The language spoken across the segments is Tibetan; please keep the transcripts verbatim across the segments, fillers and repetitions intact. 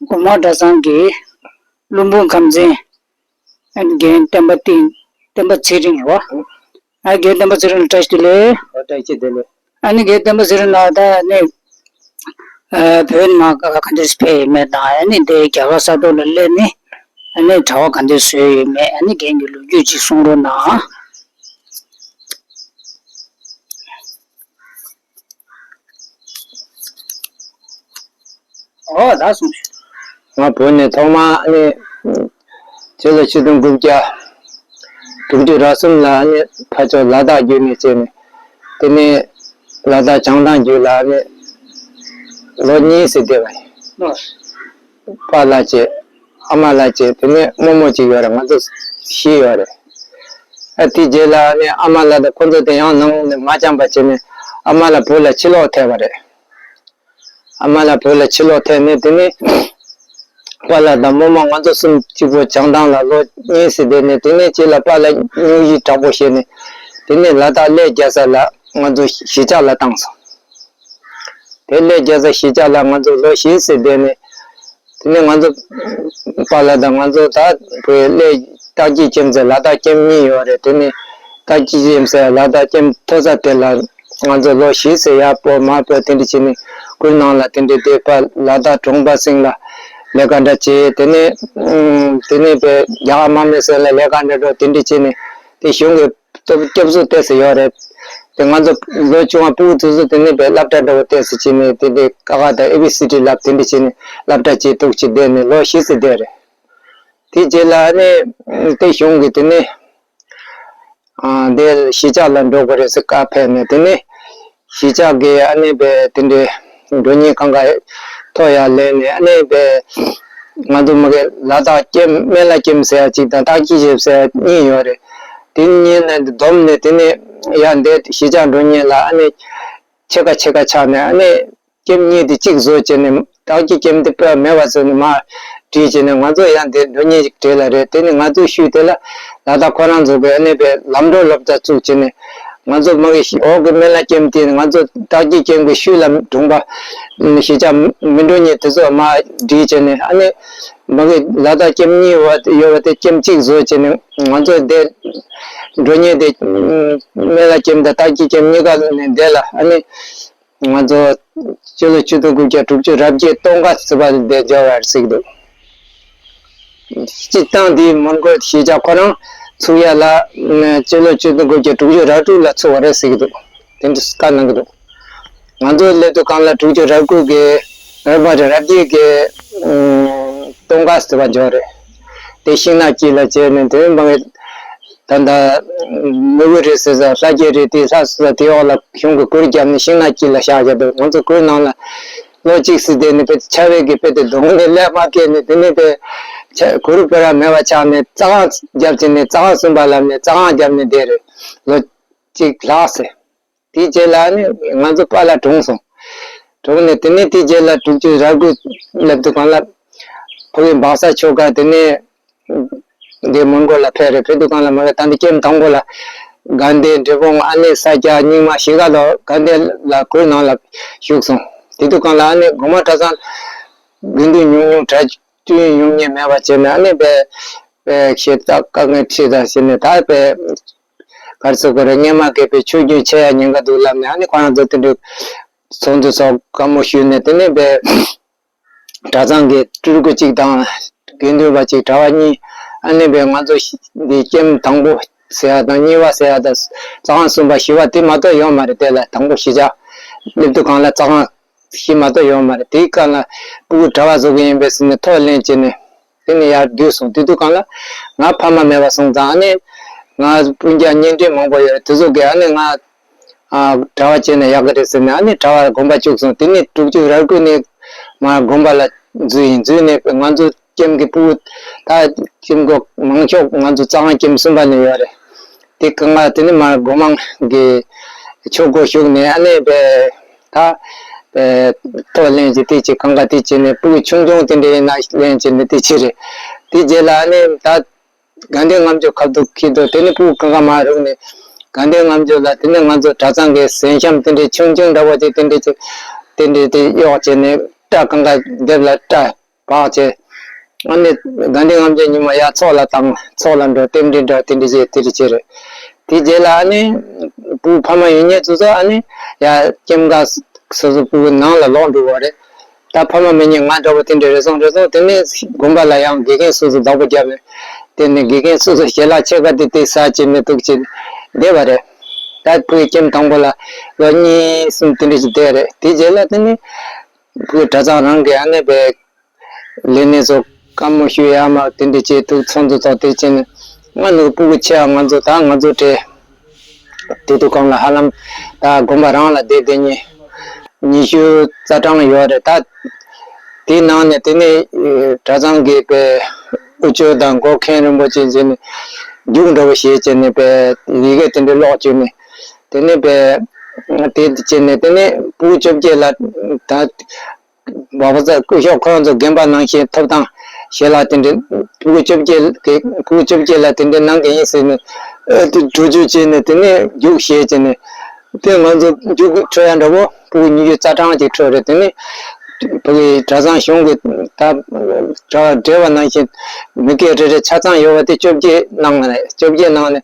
གོང་མ་གྲྭ་ཚང་གི་ཀླུ་འབུམ་ཁམས་ཚན། ཨ་ནི་རྒན་བསྟན་པ་བསྟན། བསྟན་པ་ཚེ་རིང་རེད་བ། ཨ་རྒན་བསྟན་པ་ཚེ་རིང་ལ་བཀྲ་ཤིས་བདེ་ལེགས། ཨོ་བཀྲ་ཤིས་བདེ་ལེགས། ཨ་ནི་རྒན་བསྟན་པ་ཚེ་རིང་ལགས་ད་ནི་ཨ་བོད་ནང་ག་ག་འདྲས་ཕེབས་ཡོད་མེད་དང་། ཨ་ནི་འདི་རྒྱ་གར་ས་ཐོག་ལ་སླེབས་ནས་ཨ་ནི་གྲྭ་པ་ག་འདྲས་བཟོས་ཡོད་མེད། ཨ་ནི་རྒན་གྱི་ལོ་རྒྱུས་ཅིག་གསུང་རོགས་གནང་། ཨོ་ད་གསུངས་ཤིག་ང་བོད་ནས་ཐོག་མ་ནི་ཕྱི་ལོ་ཆིག་སྟོང་དགུ་བརྒྱ་དྲུག་ཅུ་རེ་གསུམ་ལ་ནི་ཕར་ཕྱོགས་ལ་དྭགས་བརྒྱུད་ནས་བྱས་ནས། དེ་ནས་ལ་དྭགས་བྱང་ཐང་བརྒྱུད་ལ་ནི་ལོ་གཉིས་ཙམ་བསྡད་པ་ཡིན། ཨོ། པཱ་ལགས་བྱས། ཨ་མ་ལགས་བྱས། དེ་ནས་རྨོ་མོ་གཅིག་ཡོད་རེད། ང་ཚོ་བཞི་ཡོད་རེད། ཨ་དེ་རྗེས་ལ་ནི་ཨ་མ་ལགས་དང་ཁོ་ཚོ་དེ་ཡང་ནང་ནས་མ་འཆམ་པ་བྱས་ནས་ཨ་མ་ལགས་བོད་ལ་ཕྱིར་ལོག་ཐལ་བ་རེད། ཨ་མ་ལགས་བོད་ལ་ཕྱིར་ལོག་ཐལ་ནས། དེ་ནས་པཱ་ལགས་དང་རྨོ་མོ་ང་ཚོ་གསུམ་གཅིག་པོ་བྱང་ཐང་ལ་ལོ་གཉིས་ཙམ་བསྡད་ནས། དེ་ནས་རྗེས་ལ་པཱ་ལགས་སྙུང་གཞི་དྲག་པོ་བྱས་ནས། དེ་ནས་ལ་དྭགས་གླེ་རྒྱལ་ས་ལ་ང་ཚོ་གཞིས་ཆགས་ལ་བཏང་སོང་། དེ་གླེ་རྒྱལ་ས་གཞིས་ཆགས་ལ་ང་ཚོ་ལོ་བཞི་ཙམ་བསྡད་ནས། དེ་ནས་ང་ཚོ་པཱ་ལགས་དང་ང་ཚོ་ད་བོད་གླེ་སྟག་སྐྱིད་ཀེམ་ཟེར། ལ་དྭགས་ཀེམ་གཉིས་ཡོད་རེད། དེ་ནས་སྟག་སྐྱིད་ཀེམ་ཟེར་ལ་དྭགས་ཀེམ་མཐོ་ས་དེ་ལ་ང་ཚོ་ལོ་བཞི་ཙམ་ཡར་སྤོ་མར་སྤོ་དེ་འདྲ་བྱས་ནས་གུར་ནང་ལ་དེ་འདྲ་བསྡད་པ། ལ་དྭགས་གྲོང་པ་སེང་ལ་ལས་ཀ་འདྲ་བྱས། དེ་ནས་ཨུམ་དེ་ནས་བས་རྒྱ་གར་དམག་མི་སེང་ལ་ལས་ཀ་འདྲ་འགྲོ། དེ་འདྲ་བྱས་ནས་དེ་གཞུང་གི་སྐྱོབ་སྐྱོབ་གསོ་ཏོག་ཙམ་ཡོད་རེད། དེ་ང་ཚོ་ལོ་ཆུང་བ་ཕྲུ་གུ་དེ་ཚོ་དེ་ནས་བས་སློབ་གྲྭ་འདྲ་བོ་ཏོག་ཙམ་བྱས་ནས་དེ་འདྲའི་ཀ་ཁ་དང་ཨེ་བི་སི་ཌི་བསླབ། དེ་འདྲ་བྱས་ནས་སློབ་གྲྭ་བྱས་འདུག་ཅིག་བསྡད་ནས་ལོ་བཞི་ཙམ་བསྡད་རེད། དེ་རྗེས་ལ་ནི་དེ་གཞུང་གི་དེ་ནས་ཨ་འདི་གཞིས་ཆགས་ལ་འགྲོ་དགོས་རེད་ཟེར་བཀའ་ཕེབས་ནས། དེ་ནས་གཞིས་ཆགས་ཀྱི་ཨ་ནི་བས་དེ་འདྲའི་འགྲོ་མཁན་གང་ག་ཐོ་ཡར་ལེན་ནས། ཨ་ནི་བས་ང་ཚོ་མ་གི་ལ་དྭགས་ཀེམ་སྨན་བླ་ཀེམ་ཟེར་ཡ་གཅིག་དང་སྟག་སྐྱིད་ཀེམ་ཟེར་ཡ་གཉིས་ཡོད་རེད། དེ་གཉིས་ནས་བསྡོམས་ནས་དེ་ནས་ཡར་འདི་གཞིས་ཆགས་འགྲོ་མཁན་ལ་ཨ་ནི་ཕྱེད་ཀ་ཕྱེད་ཀ་ཆགས་ནས། ཨ་ནི་ཀེམ་གཉིས་དེ་གཅིག་བཟོས་བྱས་ནས། སྟག་སྐྱིད་ཀེམ་དེ་དཔེ་མེད་པ་བཟོས་ནས་མར་བསྒྲིལ་བྱས་ནས་ང་ཚོ་ཡང་དེ་འགྲོ་མཁན་ཞིག་བྲིས་ལ་རེད། དེ་ནས་ང་ཚོའི་ཤུལ་དེ་ལ་ལ་དྭགས་ཁོ་རང་ཚོ་གི་ཨ་ནི་བས་ལམ་འགྲོ་སློབ་གྲྭ་བཙུགས་བྱས་ནས། ང་ཚོ་མ་གི་འོག་གི་སྨན་བླ་ཀེམ་དེ། ང་ཚོ་སྟག་སྐྱིད་ཀེམ་གི་ཤུལ་ལ་གྲོང་པ་གཞིས་ཆགས་མི་འགྲོ་མཁན་དེ་ཚོ་མར་བསྒྲིལ་བྱས་ནས། ཨ་ནི་མ་གི་ལ་དྭགས་ཀེམ་གཉིས་ཡོད་པ་དེ་ཀེམ་གཅིག་བཟོས་བྱས་ནས། ང་ཚོ་དེ་འགྲོ་མཁན་དེ་སྨན་བླ་ཀེམ་དང་སྟག་སྐྱིད་ཀེམ་གཉིས་ཀ་ནས་དེ་ལ་ཨ་ནི། ང་ཚོ་སྤྱི་ལོ་ཆིག་སྟོང་དགུ་བརྒྱ་དྲུག་ཅུ་རེ་བརྒྱད་སྟོན་ཁ་ཟེར་བ་དེ་འབྱོར་བ་རེད་ཟེར་གྱི་འདུག་སྤྱིར་བཏང་དེའི་མོན་གྷོ་གཞིས་ཆགས་ཁོ་རང་ཚུགས་ཡ་ལ་སྤྱི་ལོ་ཆིག་སྟོང་དགུ་བརྒྱ་དྲུག་ཅུ་རེ་དྲུག་ལ་ཚུགས་པ་རེད་ཟེར་གྱི་འདུག་དེ་འདྲ་བཀའ་གནང་གི་འདུག་ང་ཚོ་སླེབས་དུས་སྒང་ལ་དྲུག་ཅུ་རེ་དགུ་གི་རེ་བ་རེ་བརྒྱད་ཀྱི་སྟོན་ཁ་ཟེར་བ་འབྱོར་རེད། དེ་ཤིང་ནགས་དཀྱིལ་ལ་བྱས་ནས། དེ་མ་གི་ད་ལྟ་མི་བུ་རེད་ཟེར་ས། ལྷ་རྒྱལ་རེད། དེ་ལྷ་ཟེར་ས་དེ་འོག་ལ་གཞུང་གི་གུར་བརྒྱབ་ནས་ཤིང་ནགས་དཀྱིལ་ལ་བཞག་བཞག་འདུག་ང་ཚོ་གུར་ནང་ལ་ལོ་གཅིག་ཙམ་བསྡད་ནས་དཔེ་ཆར་པ་གིས་དཔེ་དེ་གདོང་ནས་ཀླད་པ་བཀལ་ནས། དེ་ནས་དཔེ་ཆ་གུར་དཔེ་ར་མེད་པ་ཆགས་ནས་རྩྭ་ཁང་བརྒྱབ་བྱས་ནས། རྩྭ་ཁང་གསུམ་པ་ལབ་ནས་རྩྭ་ཁང་བརྒྱབ་ནས་བསྡད་རེད། ལོ་གཅིག་ལྷག་ཙམ། དེའི་རྗེས་ལ་ནི་ང་ཚོ་པཱ་ལགས་གྲོངས་སོང་། གྲོངས་ནས་དེ་ནས་དེའི་རྗེས་ལ་དྲུག་ཅུ་རེ་དགུ་སླེབས་དུས་སྒང་ལ་ཕ་གི་སྦག་ས་ཆོལ་ཁ་དེ་ནས་འདི་མོན་གྷོ་ལ་ཕེབས་རེད། ཕེབས་དུས་སྒང་ལ་མ་གི་ད་འདི་ཀེམ་དང་པོ་ལ་དགའ་ལྡན། འབྲས་སྤུངས། ཨ་ནི་ས་སྐྱ། རྙིང་མ། གཞིས་ཀ་ལོག་དགའ་ལྡན་ལ་གུར་ནང་ལ་བཞུགས་སོང་། དེ་དུས་སྒང་ལ་ཨ་ནི་དགོན་པ་གྲྭ་ཚང་དགེ་འདུན་ཉུང་ཉུང་གྲྭ་བཙུན་ཡོང་མཁན་མེད་པ་བྱས་ནས། ཨ་ནི་དཔེ་དཔེ་ཞེ་དྲག་དཀའ་ངལ་འཕྲད་ད་ཟེར་ནས། ད་དཔེ་ག་རེ་ཟེར་དགོས་རེད། སྔོན་མ་གི་དཔེ་ཆོས་རྒྱུན་ཆད་ཡ་ཉེན་ཁ་འདུག་ལབ་ནས། ཨ་ནི་ཁོ་རང་ཚོ་དེ་འདྲའི་ཚོགས་འདུ་སོགས་དཀའ་མོ་ཞུས་ནས། དེ་ནས་དཔེ་གྲྭ་ཚང་གི་སྤྲུལ་སྐུ་གཅིག་དང་དགེ་འདུན་པ་གཅིག། གྲྭ་པ་གཉིས། ཨ་ནི་དཔེ་ང་ཚོ་འདི་ཀེམ་དང་པོ་ཟེར་ཡ་དང་གཉིས་པ་ཟེར་ཡ་དང་རྩྭ་ཁང་གསུམ་པ་བཞི་པ་དེ་མ་གཏོགས་ཡོད་མ་རེད། དེ་ལ་དང་པོ་གཞིས་ཆགས་སླེབས་དུས་སྒང་ལ་རྩྭ་ཁང་བཞི་མ་གཏོགས་ཡོད་མ་རེད། དེའི་སྐབས་ལ་སྤུ་གུ་གྲྭ་པ་བཟོ་གི་ཡིན་པས་ཟེར་ནས་ཐོ་ལེན་བྱས་ནས། དེ་ནས་ཡར་བསྡུས་སོང་། དེ་དུས་སྒང་ལ་ང་ཕ་མ་མེད་པ་སོང་ཙང་། ཨ་ནི་ང་སྤུན་ཀྱག་གཉེན་འབྲེལ་མང་པོ་ཡོད་རེད། དེ་ཚོ་གིས་ཨ་ནི་ང་ཨ་གྲྭ་པ་བྱས་ན་ཡག་གི་རེད་ཟེར་ནས། ཨ་ནི་གྲྭ་པ་དགོན་པ་བཅུག་སོང་། དེ་ནས་དྲུག་ཅུ་རེ་དགུ་ནས་མར་དགོན་པ་ལ་འཛུལ་ཡིན། འཛུལ་ནས་ང་ཚོ་ཀེམ་གྱི་སྤུ་གུ་ད་ཀེམ་གོ་མང་ཤོས་ང་ཚོ་རྩྭ་ཁང་ཀེམ་གསུམ་པ་ནས་ཡོད་རེད། དེ་གང་ལ་དེ་ནས་མར་སྒོ་མང་གི་ཆོས་སྒོར་ཞུགས་ནས། ཨ་ནི་དཔེ་ད་དཔེ་ཐོ་ལེན་བྱས། དེ་བྱས་གང་ག་དེ་བྱས་ནས། སྤུ་གུ་ཆུང་ཆུང་དེ་འདྲ་ཡིན་ན་ལེན་བྱས་ནས་དེ་བྱས་རེད། དེ་རྗེས་ལ་ཨ་ནི་ད་དགའ་ལྡན་ལྔ་མཆོད་ཁ་ཐུག་འཁྱེར་དུས། དེ་ནས་སྤུ་གུ་གང་ག་མར་རུག་ནས། དགའ་ལྡན་ལྔ་མཆོད་ལ་དེ་ནས་ང་ཚོ་གྲྭ་ཚང་གི་གཟན་ཤམ་དེ་འདྲ་ཆུང་ཆུང་འདྲ་བོ་དེ་དེ་འདྲ་བྱས། དེ་འདྲ་དེ་གཡོགས་བྱས་ནས་སྐྲ་གང་ག་ལྡེབས་ལ་སྐྲ། བག་བྱས། ཨ་ནི་དགའ་ལྡན་ལྔ་མཆོད་ཉི་མ་ཡར་ཚོགས་ལ་བཏང་། ཚོགས་ལ་འགྲོ། རྟེན་འབྲེལ་འདྲ་དེ་འདྲ་བྱས་དེ་འདྲ་བྱས་རེད། དེ་རྗེས་ལ་ཨ་ནི་སྤུ་གུ་ཕ་མ་ཡོད་མཁན་ཚོ་ཚོ་ཨ་ནི་ཡར་སྐྱེམས་ཁ་སོ་སོ་སྤུ་གུ་ནང་ལ་ལོག་འགྲོ་བ་རེད། ད་ཕ་མ་མེད་མཁན་ང་འདྲ་བོ་དེ་འདྲ་རེ་ཟུང་རེ་ཟུང་དེ་ནས་དགོན་པ་ལ་ཡང་དགེ་རྒན་སོ་སོ་བདག་པོ་བརྒྱབ་ནས། དེ་ནས་དགེ་རྒན་སོ་སོ་ཞལ་ལག་ཕྱེད་ཀ་དེ་དེ་ཟ་བྱས་ནས་འདུག་བྱས་བསྡད་པ་རེད། ད་ཕ་གི་སྐྱེམས་དང་པོ་ལ་ལོ་གཉིས་གསུམ་དེ་འདྲ་ཞིག་བསྡད་རེད། དེ་རྗེས་ལ་དེ་ནས་ཕ་གི་གྲྭ་ཚང་རང་གི་ཨ་ནེ་པའི་ལས་སྣེ་ཚོ་བཀའ་མོལ་ཞུ་ཡ་མ་དེ་འདྲ་བྱས་འདུག་ཚོགས་འདུ་ཚོགས་དེ་བྱས་ནས་ང་ནི་སྤུ་གུ་ཆེ་བ་ང་ཚོ་ད་ང་ཚོ་གྲས་དེ་དུས་གང་ལ་ཧ་ལམ་ད་དགོན་པ་རང་ལ་བསྡད་བསྡད་མཁན་ཉི་ཤུ་རྩ་གྲངས་ཡོད་རེད། ད་དེའི་ནང་ནས་དེ་ནས་གྲྭ་ཚང་གི་པའི་དབུ་ཆོས་དང་འགོ་མཁན་རིན་པོ་ཆེ་བྱས་ནས་རྒྱུགས་འདྲ་བོ་བྱས་བྱས་ནས་པའི་ཡི་གེ་དེ་འདྲ་ཀློག་བྱས་ནས་དེ་ནས་པའི་དེ་བྱས་ནས་དེ་ནས་སྤུ་གུ་བཅོ་བརྒྱད་ལ་ད། མ་པ་ཚ་སྐུ་ཞབས་ཁོ་རང་ཚོ་རྒན་པ་ནང་བཞིན་ཐོབ་ཐང་ཞལ་ལག་དེ་འདྲ་ཕྲུ་གུ་བཅོ་བརྒྱད་ཀྱི་ཕྲུ་གུ་བཅོ་བརྒྱད་ལ་དེ་འདྲ་གནང་གི་ཡིན་ཟེར་ནས་ཨ་དེ་གྲོས་ཆོད་བྱས་ནས་དེ་ནས་རྒྱུགས་བཞེས་བྱས་ནས་དེ་ང་ཚོ་རྒྱུགས་འཕྲོད་ཡ་འདྲ་བོ་ཕྲུ་གུ་ཉི་ཤུ་རྩ་གྲངས་ཅིག་འཕྲོད་རེད། དེ་ནས་ཕ་གི་གྲྭ་ཚང་གཞུང་གི་ད་གྲྭ་བ་བགྲེས་པ་ནང་བཞིན་མི་སྐད་རེ་རེ་ཆ་ཚང་ཡོད་པ་དེ་བཅོ་བརྒྱད་གནང་བ་རེད། བཅོ་བརྒྱད་གནང་ནས་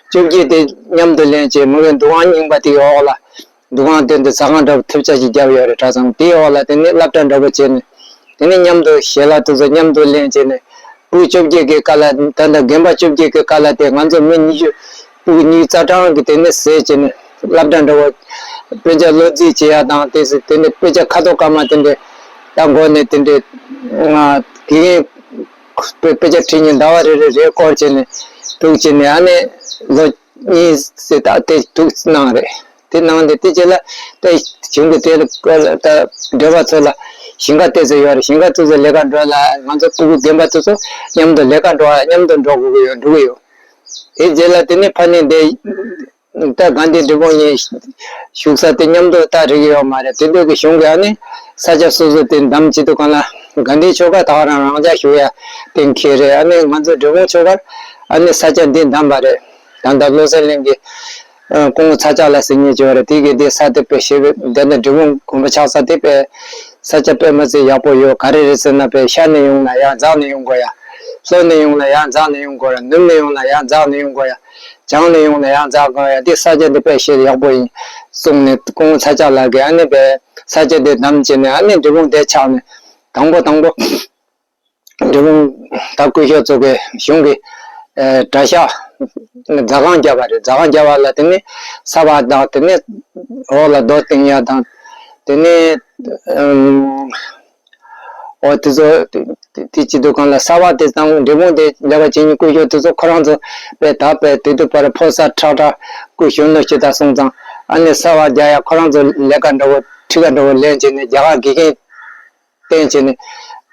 བཅོ་བརྒྱད་དེ་མཉམ་དུ་ལེན་བྱས་མི་གི་འདུ་ཁང་རྙིང་པ་དེའི་འོག་ལ། འདུ་ཁང་དེ་འདི་ཟ་ཁང་འདྲ་བོ་ཐེབས་ཆག་ཅིག་བརྒྱབ་ཡོད་རེད། གྲྭ་ཚང་དེའི་འོག་ལ་དེ་ནས་སློབ་གྲྭ་འདྲ་བོ་བྱས་ནས་དེ་ནས་མཉམ་དུ་ཞལ་ལག་དེ་ཚོ་མཉམ་དུ་ལེན་བྱས་ནས་སྤུ་གུ་བཅོ་བརྒྱད་ཀྱི་སྐབས་ལ་ད་ལྟ་རྒན་པ་བཅོ་བརྒྱད་ཀྱི་སྐབས་ལ་དེ་ང་ཚོ་མི་ཉི་ཤུ་སྤུ་གུ་ཉི་ཤུ་རྩ་གྲངས་ཀྱི་དེ་ནས་ཟས་བྱས་ནས་སློབ་གྲྭ་འདྲ་བོ་དཔེ་ཆ་བློ་རྩིས་བྱེད་ཡ་དང་དེ་ཚོ་དེ་ནས་དཔེ་ཆ་ཁ་དོག་དཀར་དམར་དེ་འདྲས་ད་མགོ་ནས་དེ་འདྲས་ང་དགེ་རྒན་དཔེ་དཔེ་ཆ་ཁྲིད་མཁན་ཟླ་བ་རེ་རེ་རེས་སྐོར་བྱས་ནས་འདུག་བྱས་ནས་ཨ་ནི་ལོ། གཉིས་ཟེར་ད་དེ་འདུག་གནང་རེད། དེ་གནང་དེ་དེ་རྗེས་ལ་དེ་གཞུང་གི་དེ་ལ་ད་འབྲེལ་བ་ཚོ་ལ་ཞིང་ཁ་དེ་ཚོ་ཡོད་རེད། ཞིང་ཁ་དེ་ཚོ་ལས་ཀ་འགྲོ་ལ་ང་ཚོ་སྤུ་གུ་རྒན་པ་དེ་ཚོ་མཉམ་དུ་ལས་ཀ་འགྲོ་བ་མཉམ་དུ་འགྲོ་དགོས་ཀྱི་ཡོད་འགྲོ་གི་ཡོད། དེ་རྗེས་ལ་དེ་ནས་ཕ་ནས་འདི་ད་དགའ་ལྡན་འབྲས་སྤུངས་གཉིས་བཞུགས་ས་དེ་མཉམ་དུ་ད་རིག་ཡོད་མ་རེད། དེ་དུས་ཀྱི་གཞུང་གི་ཨ་ནི་ས་ཆ་སོ་སོ་དེ་འདམ་བྱེད་དུས་གང་ལ་དགའ་ལྡན་ཆོལ་ཁ་ད་ག་རང་རང་འཇགས་བཞུགས་ཡ་གཏན་འཁེལ་རེད། ཨ་ནི་ང་ཚོ་འབྲས་སྤུངས་ཆོལ་ཁར་ཨ་ནི་ས་ཆ་འདི་འདམ་པ་རེད། ད་ལྟ་བློ་གསལ་གླིང་གི་ཨ་སྐུ་ངོ་ཚ་ལྕགས་ལགས་ཟེར་མཁན་ཅིག་ཡོད་རེད། དེ་གིས་དེ་ས་དེ་དཔེ་ཞེ་པོ་དེ་ནས་འབྲས་སྤུངས་དགོན་པ་ཆགས་ས་དེ་དཔེ་ས་ཆ་དཔེ་མི་སྲིད་ཡག་པོ་ཡོད། ག་རེ་རེད་ཟེར་ན་དཔེ་ཤར་ནས་ཡོང་ན་ཡར་འཛེགས་ནས་ཡོང་དགོས་ཡ། ལྷོ་ནས་ཡོང་ན་ཡར་འཛེགས་ནས་ཡོང་དགོས་ཡ། ནུབ་ནས་ཡོང་ན་ཡར་འཛེགས་ནས་ཡོང་དགོས་ཡ། བྱང་ནས་ཡོང་ན་ཡར་འཛེགས་དགོས་ཡ། དེ་ས་ཆ་འདི་དཔེ་ཞེ་ཡག་པོ་ཡིན་གསུངས་ནས་སྐུ་ངོ་ཚ་ལྕགས་ལགས་ཀྱིས་ཨ་ནི་དཔེ་ས་ཆ་དེ་འདམ་བྱས་ནས་ཨ་ནི་འབྲས་སྤུངས་དེ་ཆགས་ནས་དང་པོ་དང་པོ། འབྲས་སྤུངས་ད་སྐུ་ཞབས་ཚོ་གི་གཞུང་གི་ཨ་གྲྭ་ཤག་ཛ་ཁང་བརྒྱབ་པ་རེད། ཛ་ཁང་བརྒྱབ་པ་ལ་དེ་ནས་ས་བག་དང་དེ་ནས་འོག་ལ་རྡོ་བཏིང་ཡ་དང་དེ་ནས་ཨམ་འོ་དེ་ཚོ་དེ་དེ་བྱེད་དུས་གང་ལ་ས་བག་དེ་དང་འབྲས་སྤུངས་དེ་ལས་ཀ་བྱེད་མཁན་སྐུ་ཞབས་དེ་ཚོ་ཁོ་རང་ཚོ་དཔེ་ད་དཔེ་དེ་དུས་བར་ཕོ་གསར་ཁྲག་ཁྲག་སྐུ་གཞོན་ནུ་ཞིག་ད་སོང་ཙང་ཨ་ནི་ས་བག་རྒྱག་ཡ་ཁོ་རང་ཚོ་ལས་ཀ་འདྲ་བོ་ཁྲི་ཀ་འདྲ་བོ་ལེན་བྱས་ནས་རྒྱ་གར་དགེ་རྒན། བསྟན་བྱས་ནས་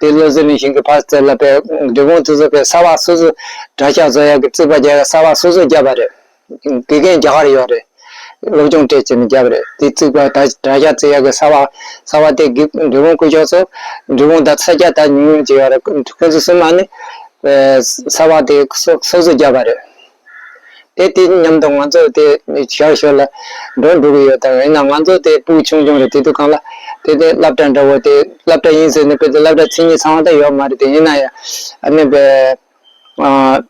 དེ་བློ་གསལ་གླིང་ཞིང་གི་ཕར་ཚུར་ལ་པའི་འབྲས་སྤུངས་དེ་ཚོ་པའི་ས་བག་སོ་སོ་གྲྭ་ཤག་བཟོ་ཡག་གི་རྩིག་པ་རྒྱག་ཡག་ས་བག་སོ་སོ་བརྒྱབ་པ་རེད། དགེ་རྒན་རྒྱ་གར་ཡོད་རེད། སློབ་སྦྱོང་སྤྲད་བྱས་ནས་བརྒྱབ་པ་རེད། དེ་རྩིག་པ་ད་གྲྭ་ཤག་བརྩིག་ཡག་གི་ས་བག་ས་བག་དེ་གི་འབྲས་སྤུངས་སྐུ་ཞབས་ཚོ་འབྲས་སྤུངས་ད་ས་རྒྱ་ད་ཉུང་ཉུང་ཅིག་ཡོད་རེད། ཁོ་ཚོ་གསུམ་ཨ་ནི་ས་བག་དེ་སོ་སོ་སོ་བརྒྱབ་པ་རེད། དེ་དེ་མཉམ་དུ་ང་ཚོ་དེ་ཞར་ཞོར་ལ་འགྲོ་འགྲོ་གི་ཡོད། ད་ཡིན་ན་ང་ཚོ་དེ་སྤུ་གུ་ཆུང་ཆུང་རེད། དེ་དུས་གང་ལ་དེ་དེ་སློབ་གྲྭ་འདྲ་བོ་དེ་སློབ་གྲྭ་ཡིན་ཟེར་ནས་དཔེ་དེ་སློབ་གྲྭ་མཚན་ཉིད་ཚང་བ་ད་ཡོད་མ་རེད། དེ་ཡིན་ན་ཡང་ཨ་ནི་པའི་ཨ་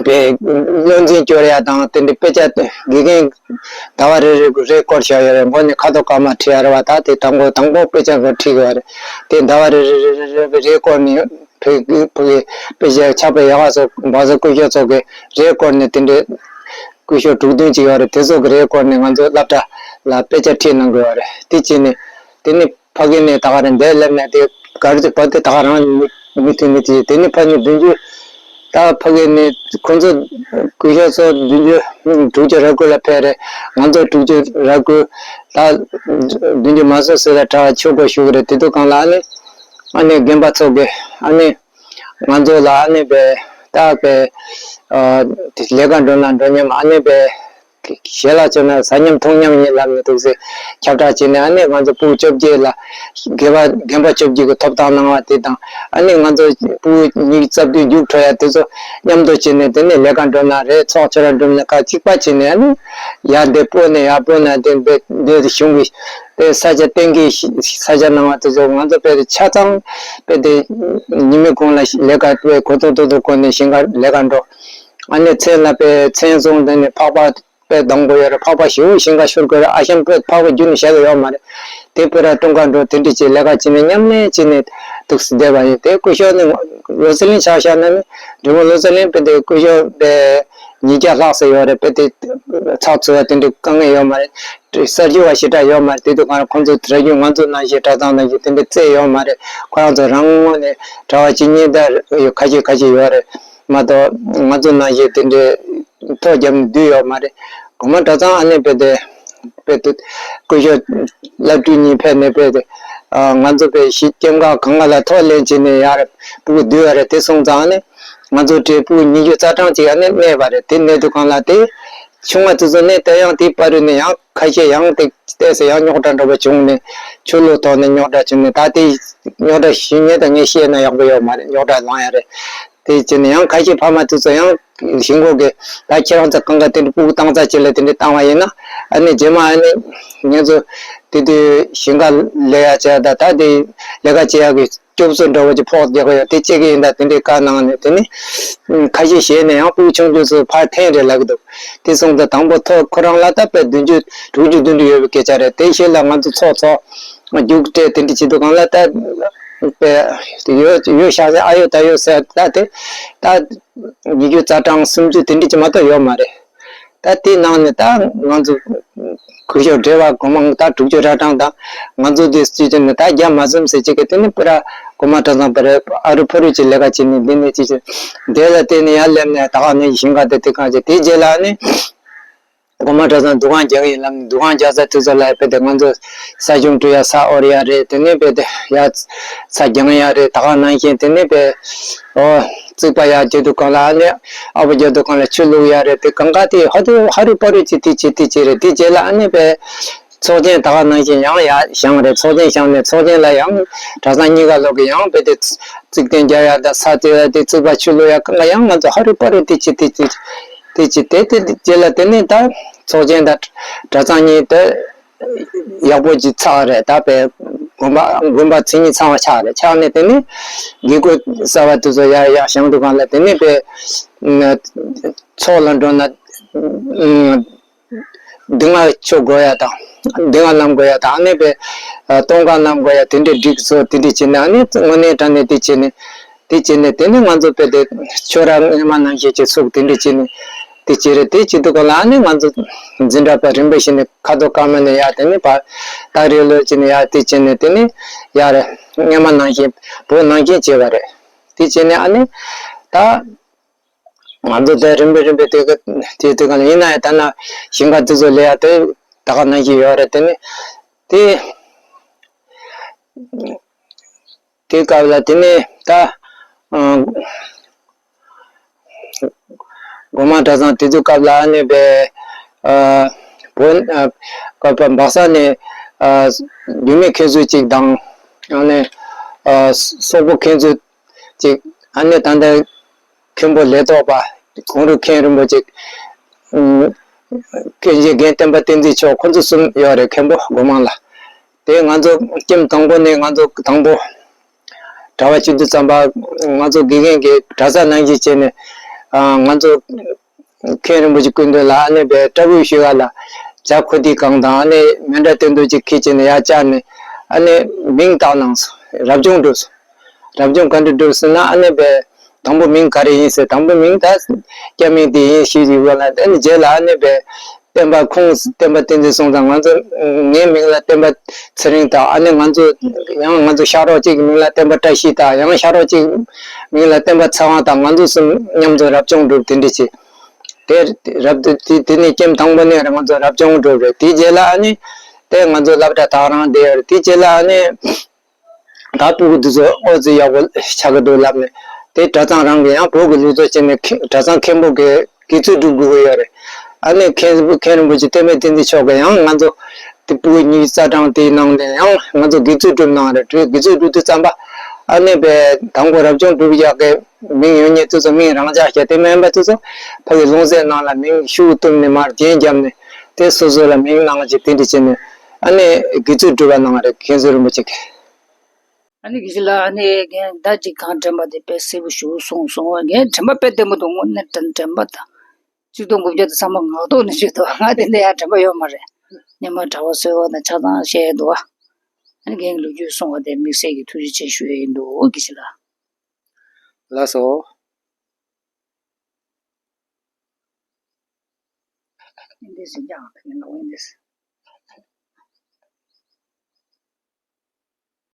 པའི་བློ་འཛིན་སྐྱོར་ཡ་དང་དེ་འདྲའི་དཔེ་ཆ་དགེ་རྒན་ཟླ་བ་རེ་རེ་རེ་སྐོར་བྱ་ཡ་རེད། མགོ་ནས་ཁ་དོག་དཀར་དམར་ཁྲིད་ཡ་རེད་བ། ད་དེ་དང་པོ་དང་པོ་དཔེ་ཆ་ཁོ་ཁྲིད་དགོས་རེད། དེ་ཟླ་བ་རེ་རེ་རེ་རེ་རེ་སྐོར་ནས། བོད་ཀྱི་བོད་ཀྱི་དཔེ་ཆ་ཕྱག་དཔེ་ཡག་ག་ཚོ་བ་ཚོ་སྐུ་ཞབས་ཚོ་གི་རེ་སྐོར་ནས་དེ་འདྲའི་སྐུ་ཞབས་དྲུག་བདུན་ཅིག་ཡོད་རེད། དེ་ཚོ་གི་རེ་སྐོར་ནས་ང་ཚོ་སློབ་གྲྭ་ལ་དཔེ་ཆ་ཁྲིད་གནང་དགོས་པ་རེད། དེ་བྱས་ནས་དེ་ནས་ཕ་གི་ནས་ད་ག་རེ་འདས་སླེབས་ནས་དེ་ག་རེ་བ་དེ་ད་ག་རང་མི་མི་མཐུན་མི་དེ་དེ་ནས་ཕ་ནས་བདུན་ཅུ་ད་ཕ་གི་ནས་ཁོ་ཚོ་སྐུ་ཞབས་ཚོ་བདུན་ཅུ་དྲུག་ཅུ་རེ་དགུ་ལ་ཕེབས་རེད། ང་ཚོ་དྲུག་ཅུ་རེ་དགུ་ད་བདུན་ཅུ་མ་སོང་ཟེར་ལ་གྲྭ་ཆོས་སྒོ་ཞུགས་རེད། དེ་དུས་གང་ལ་ཨ་ནི་ཨ་ནི་རྒན་པ་ཚོ་གི་ཨ་ནི། ང་ཚོ་ལ་ཨ་ནི་པའི་ད་པའི་ཨ་ལས་ཀ་འགྲོ་ན་འགྲོ་མཉམ་ཨ་ནི་པའི་ ཞལ་ལག་མཆོད་ན་ཟ་མཉམ་འཐུང་མཉམ་ཡིན་ལབ་ནས་འདུག་སེ་ཁྱབ་བསྒྲགས་བྱས་ནས། ཨ་ནི་ང་ཚོ་ཕྲུ་གུ་བཅོ་བརྒྱད་ལ་དགེ་བ་དགེ་འཕགས་བཅོ་བརྒྱད་ཀྱི་ཐོབ་ཐང་གནང་བ་དེ་དང་། ཨ་ནི་ང་ཚོ་ཕྲུ་གུ་ཉི་ཤུ་རྩ་བདུན་རྒྱུགས་འཕྲོད་ཡ་དེ་ཚོ་མཉམ་དུ་བྱས་ནས། དེ་ནས་ལས་ཀ་འགྲོ་ན་རེད། ཚོགས་ཆོས་ར་འགྲོ་ན་ཁ་གཅིག་པ་བྱས་ནས། ཨ་ནི་ཡར་འདི་སྤོ་ནས་ཡར་སྤོ་ན་དེ་འདི་གཞུང་གི་དེ་ས་ཆ་གཏན་འཁེལ་ས་ཆ་གནང་བ་དེ་ཚོ། ང་ཚོ་དཔེ་དེ་ཆ་ཚང་དཔེ་དེ་ཉི་མའི་གུང་ལ་ལས་ཀ་དཔེ་གོ་ཐོག་ཐོག་ཐོག་གོ་ནས་ཞིང་ཁ་ལས་ཀ་འགྲོ། ཨ་ནི་མཚན་ལ་དཔེ་མཚན་བཟུང་། དེ་ནས་ཕག་པ་དཔེ་གདང་དགོས་ཡོད་རེད། ཕག་པ་ཞེ་པོ་ཞིང་ཁ་ཤོར་དགོས་རེད། ཨ་ཞང་དཔེ་ཕག་པ་རྒྱུག་ནས་བཞག་གི་ཡོད་མ་རེད། དེ་དཔེ་ར་ཀྲུང་ཁ་འགྲོ། དེ་འདྲ་བྱས་ལས་ཀ་བྱས་ནས་མཉམ་ལས་བྱས་ནས་འདུག་སེ་བསྡད་པ་ཡིན། དེ་སྐུ་ཞབས་ནི་ལོ་ཙཱ་གླིང་ཆ་བཞག་ན་ནི། འབྲི་མོ་ལོ་ཙཱ་གླིང་དཔེ་དེ་སྐུ་ཞབས་དཔེ་ཉིས་བརྒྱ་ལྷག་ཙམ་ཡོད་རེད། དཔེ་དེ་ཚགས་ཚུད་པ་དེ་འདྲའི་དཀའ་ངལ་ཡོད་མ་རེད། གསར་འགྱུར་བ་ཞེ་དྲག་ཡོད་མ་རེད། དེ་དུས་གང་ཁོང་ཚོ་ར་རྒྱུན་ང་ཚོ་ནང་བཞིན་གྲྭ་ཚང་ནང་བཞིན་དེ་འདྲའི་རྩེད་ཡོད་མ་རེད། ཁོ་རང་ཚོ་རང་ངོས་ནས་གྲྭ་བ་གཅིག་གཉིས་དང་ཁ་ཤས་ཁ་ཤས་ཡོད་རེད་མ་གཏོགས། ང་ཚོ་ནང་བཞིན་དེ་འདྲའི་ཐོ་བརྒྱབ་ནས་བསྡུས་ཡོད་མ་རེད། གོང་མ་གྲྭ་ཚང་ཨ་ནེ་དཔེ་དེ་དཔེ་དེ་སྐུ་ཞབས་བླ་སྤྲུལ་གཉིས་ཕེབས་ནས་དཔེ་དེ། ང་ཚོ་དཔེ་གཞིས་ཀེམ་ཁ་གང་ག་ལ་ཐོ་ལེན་བྱས་ནས་ཡར་ཕྲུ་གུ་བསྡུས་ཡོད་རེད། དེ་སོང་ཙང་ཨ་ནེ་ང་ཚོ་གྲྭའི་ཕྲུ་གུ་ཉི་ཤུ་རྩ་གྲངས་ཅིག་ཨ་ནེ་གནས་པ་རེད། དེ་གནས་དུས་གང་ལ་དེ་ཆུང་མ་དེ་ཚོ་གནས་དེ་ཡང་དེའི་བར་དུ་ནས་ཡང་ཁ་ཤས་ཡང་དེ་བལྟས་ཚེ་ཡང་རྙོག་དྲ་འདྲ་པོ་བྱུང་ནས། ཆོས་ལུགས་ཐོག་ནས་རྙོག་དྲ་བྱུང་ནས། ད་དེ་རྙོག་དྲ་ཞུ་མཁན་དང་ངས་བཤད་ན་ཡག་པོ་ཡོད་མ་རེད། རྙོག་དྲ་ལངས་ཡ་རེད། དེ་བྱས་ནས་ཡང་ཁ་ཤས་ཕ་མ་དེ་ཚོ་ཡང་ཞེན་ཁོག་གིས་ད་ཁྱེད་རང་ཚོ་གང་ག་དེ་འདྲ་ཕྲུ་གུ་བཏང་ཚར་རྗེས་ལ་དེ་འདྲ་བཏང་བ་ཡིན་ན། ཨ་ནི་རྗེས་མ་ཨ་ནི་ང་ཚོ་དེ་དུས་ཞིང་ཁ་ལས་ཡ་བྱས་ད་ད་དེ་ལས་ཀ་བྱེད་ཡ་གི་སྐྱོབ་གསོ་འདྲ་བོ་ཅིག་ཕོག་རྒྱག་གི་ཡོད། དེ་བྱེད་ཀྱི་ཡིན་ད་དེ་འདྲའི་བཀའ་གནང་ནས། དེ་ནི་ཁ་ཤས་ཞེད་ནས་ཡང་ཕྲུ་གུ་ཆུང་ཆུང་ཚོ་ཕར་འཐེན་རེད་ལབ་ཀྱི་འདུག་དེ་སོང་ཙང་དང་པོ་ཐོ་ཁོ་རང་ལ་ད་དཔེ་བདུན་ཅུ་དྲུག་ཅུ་བདུན་ཅུ་ཡོད་པའི་སྐད་ཆ་རེད། དེ་ཤེད་ལ་ང་ཚོ་ཚོགས་ཚོགས་རྒྱུགས་སྤྲད་དེ་འདྲ་བྱེད་དུས་གང་ལ་ད་དཔེ་ཡོད་ཡོད་ཤག་ཟེར། ཨ་ཡོད་ད་ཡོད་ཟེར། ད་དེ་ད་ཉི་ཤུ་རྩ་གྲངས་སུམ་ཅུ་དེ་འདྲ་ཅིག་མ་གཏོགས་ཡོད་མ་རེད། ད་དེའི་ནང་ནས་ད་ང་ཚོ་སྐུ་ཞབས་བགྲེས་པ་གོང་མ་ད་དྲུག་ཅུ་རེ་གྲངས་དང་། ང་ཚོ་དེ་སྤྱི་ཚོགས་ནས་ད་བརྒྱ་མ་ཟིན་ཟེར་གྱི་གི། དེ་ནི་པུ་ར་གོང་མ་གྲྭ་ཚང་པ་རེད། ཨ་རུ་ཕ་རུ་ཅིག་ལས་ཀ་བྱེད་ནས་འདི་ནས་ཅི་ཅི་དེ་ལ་བརྟེན་ནས་ཡར་སླེབས་ནས་ད་ག་ནས་ཞིང་ཁ་དེ་དེ་གང་བྱེད། དེ་རྗེས་ལ་ནི་གོང་མ་གྲྭ་ཚང་འདུ་ཁང་རྒྱག་གི་ཡིན་ལབ་ནས། འདུ་ཁང་རྒྱག་ས་དེ་ཚོ་ལ་དཔེ་དེ་ང་ཚོ་ས་ཆུང་བྲུས་ཡ་ས་དབོར་ཡ་རེད། དེ་ནས་དཔེ་དེ་ཡ་ས་རྒྱང་ཡ་རེད། ད་ག་ནང་བཞིན་དེ་ནས་དཔེ་ཨོ་རྩིག་པ་ཡ་རྒྱག་དུས་གང་ལ་ཨ་ནི་ཨ་བོ་རྒྱག་དུས་གང་ལ་ཆུ་བླུག་ཡ་རེད། དེ་གང་ག་དེ་ཧ་དུ་ཧ་རུ་པ་རུ་ཅི་དེ་ཅི་དེ་ཅི་རེད། དེ་རྗེས་ལ་ཨ་ནི་དཔེ་ཚོགས་ཆེན་ད་ག་ནང་བཞིན་ཡང་ཡ་བཞེངས་རེད། ཚོགས་ཆེན་བཞེངས་ནས་ཚོགས་ཆེན་ལ་ཡང་གྲྭ་ཚང་གཉིས་ཀ་ལོག་གི་ཡང་དཔེ་དེ་རྩིག་གདན་རྒྱག་ཡ་དང་ས་རྩིག་ཡ་དེ་རྩིག་པ་ཆུ་བླུག་ཡ་གང་ག་ཡང་ང་ཚོ་ཧ་རུ་པ་རུ་དེ་ཅི་དེ་ཅི་དེ་ཅི་དེ་དེ་རྗེས་ལ་དེ་ནས་ད་ཚོགས་ཆེན་དང་གྲྭ་ཚང་གཉིས་དེ་ཡག་པོ་ཅིག་ཚགས་རེད། ད་དཔེ་དགོན་པ་དགོན་པ་མཚན་ཉིད་ཚང་བ་ཆགས་རེད། ཆགས་ནས་དེ་ནས་དགེ་བསྐོས་གསར་པ་དེ་ཚོ་ཡར་ཡར་བཞེངས་དུས་གང་ལ་དེ་ནས་དཔེ་ཚོགས་ལ་འགྲོ་ན། འདི་ང་ཆོ་དགོས་ཡ་དང་། འདི་ང་བསྣམས་དགོས་ཡ་དང་། ཨ་ནི་དཔེ་ཨ་སྟོང་ཁ་བསྣམས་དགོས་ཡ་དེ་འདྲའི་སྒྲིག་བཟོ་དེ་འདྲ་བྱས་ནས། ཨ་ནི་དངོས་གནས་དྲང་གནས་དེ་བྱས་ནས་དེ་བྱས་ནས་དེ་ནི་ང་ཚོ་དཔེ་དེ་ཆོས་ར་སྔོན་མ་ནང་བཞིན་གྱི་ཚུགས་དེ་འདྲ་བྱས་ནས་དེ་བྱས་རེད། དེ་བྱེད་དུས་གང་ལ་ཨ་ནི་ང་ཚོ་འཛིན་གྲྭ་པ་རིམ་པ་བཞིན་ནས་ཁ་དོག་དཀར་དམར་ནས་ཡ་དེ་ནི་བ་སྟག་རི་ལོ་བྱས་ནས་ཡ་དེ་བྱས་ནས་དེ་ནི་ཡ་རེད། སྔོན་མ་ནང་བཞིན་བོད་ནང་བཞིན་བྱས་པ་རེད། དེ་བྱས་ནས་ཨ་ནི་ད། ང་ཚོ་དེ་རིམ་པས་རིམ་པས་དེ་ག་དེ་དུས་གང་ལ་ཡིན་ན་ཡང་ད་ན་ཞིང་ཁ་དེ་ཚོ་ལས་ཡ་དེ་ད་ག་ནང་བཞིན་ཡོད་རེད། དེ་ནི་དེ་དེ་སྐབས་ལ་དེ་ནི་ད་ཨ་གོང་མ་གྲྭ་ཚང་དེ་ཚོའི་སྐབས་ལ་ཨ་ནི་དཔེ་ཨ་བོད་ཨ་སྐབས་པ་སྦག་ས་ནས་ཨ་རྒྱུད་སྨད་མཁན་ཟུར་གཅིག་དང་། ཨ་ནི་ཨ་སོག་པོ་མཁན་ཟུར་གཅིག། ཨ་ནི་ད་ལྟ་མཁན་པོ་ལས་ཐོག་པ་གུང་རུ་མཁན་རིན་པོ་ཆེ། ཨུམ། མཁན་ཆེན་རྒན་བསྟན་པ་བསྟན་འཛིན་མཆོག། ཁོ་ཚོ་གསུམ་ཡོད་རེད། མཁན་པོ་སྒོ་མང་ལ། དེ་ང་ཚོ་ཀེམ་དང་པོ་ནས་ང་ཚོ་དང་པོ་གྲྭ་པ་བྱེད་དུས་ཙམ་པ་ང་ཚོ་དགེ་རྒན་གྱིས་གྲྭ་ས་ནང་བཞིན་བྱས་ནས། ཨ་ང་ཚོ་མཁན་རིན་པོ་ཆེ་སྐུ་མདུན་ལ་ཨ་ནི་དཔེ་སྐྲ་སྦུག་ཞུ་ག་ལ་ཇ་ཁུ་ཏི་གང་དང་། ཨ་ནི་མཎྜལ་སྟོན་དུས་ཅིག་ཁྱེར་བྱས་ནས་ཡར་བཅར་ནས། ཨ་ནི་མིང་བཏགས་གནང་སོང་། རབ་བྱུང་བསྒྲུབས་སོང་། རབ་བྱུང་ག་འདྲ་བསྒྲུབས་ཟེར་ན། ཨ་ནི་དཔེ་དང་པོ་མིང་ག་རེ་ཡིན་ཟེར། དང་པོ་མིང་ད་སྐྱ་མིང་དེ་ཡིན་ཞུས་ཡོད་ལ། ཨ་ནི་རྗེས་ལ་ཨ་ནི་དཔེ་བསྟན་པ་ཁོང་བསྟན་པ་བསྟན་འཛིན་སོང་ཙང་། ང་ཚོ་ངའི་མིང་ལ་བསྟན་པ་ཚེ་རིང་དང་། ཨ་ནི་ང་ཚོ་ཡང་ང་ཚོ་ཤག་རོགས་གཅིག་གི་མིང་ལ་བསྟན་པ་བཀྲ་ཤིས་དང་། ཡང་ཤག་རོགས་གཅིག་མིང་ལ་བསྟན་པ་ཚེ་དབང་དང་། ང་ཚོ་གསུམ་མཉམ་དུ་རབ་བྱུང་བསྒྲུབས་དེ་འདྲ་བྱས། དེ་རབ་དེ་དེ་ནས་ཀེམ་དང་པོ་ནས་ང་ཚོ་རབ་བྱུང་བསྒྲུབས་རེད། དེའི་རྗེས་ལ་ཨ་ནི་དེ་ང་ཚོ་སློབ་གྲྭ་དག་རང་བསྡད་ཡོད་རེད། དེའི་རྗེས་ལ་ཨ་ནི། ད་ཕྲུ་གུ་འདི་ཚོ་ཨོ་ཙི་ཡག་པོ་ཆགས་ཀྱི་འདུག་ལབ་ནས། དེ་གྲྭ་ཚང་རང་གི་ཡང་བོད་ཀྱི་ལུགས་སྲོལ་བྱས་ནས་ཁེ་གྲྭ་ཚང་མཁན་པོ་གི་དགེ་ཚུལ་སྒྲུབ་དགོས་ཀྱི་ཡོད་རེད། ཨ་ནི་མཁན་མཁན་རིན་པོ་ཆེ་བསྟན་པའི་བསྟན་འཛིན་མཆོག་གིས་ཡང་ང་ཚོ་དེ་ཕྲུ་གུ་ཉི་ཤུ་རྩ་གྲངས་དེའི་ནང་ནས་ཡང་ང་ཚོ་དགེ་ཚུལ་སྒྲུབ་གནང་རེད། དགེ་ཚུལ་སྒྲུབ་དུས་ཙམ་པ་ཨ་ནི་པའི་དང་པོ་རབ་བྱུང་སྒྲུབ་ཡག་གི་མིང་ཡོད་མཁན་དེ་ཚོ་མིང་རང་འཇགས་བྱས། དེ་མིན་པ་དེ་ཚོ་ཕ་གི་ལྷུང་བཟེད་ནང་ལ་མིང་ཤུགས་བཏུམས་ནས་མར་རྒྱན་བརྒྱབ་ནས་དེ་སོ་སོ་ལ་མིང་གནང་ཅིག་དེ་འདྲ་བྱས་ནས་ཨ་ནི་དགེ་ཚུལ་སྒྲུབ་པ་གནང་རེད། མཁན་ཟུར་རིན་པོ་ཆེ་གིས། ཨ་ནི་དགེ་བཤེས་ལགས། ཨ་ནི་ངས་ད་ཅིག་གང་དྲན་པ་དེ་དཔེ་གསལ་པོ་ཞེ་པོ་གསུངས་སོང་། ངས་དྲན་པ་དཔེ་བདེ་མོ་འདུག་དངོས་གནས་དྲན་དྲན་པ་དང་། གཅིག་སྟོང་དགུ་བརྒྱ་དང་ཚང་མ་ངག་ཐོག་ནས་བརྗོད་འདུག་ང་དེ་འདྲ་ཡང་དྲན་པ་ཡོད་མ་རེད། སྔོན་མ་གྲྭ་པ་གསོལ་བ་དང་ཆ་ཚང་བཤད་འདུག་ཨ་ནི་རྒན་གྱིས་ལོ་རྒྱུས་གསུངས་པ་དེ་དམིགས་བསལ་གྱི་ཐུགས་རྗེ་ཆེ་ཞུ་ཡས་ཡིན་འདུག་དགེ་བཤེས་ལགས། ལགས་སོ།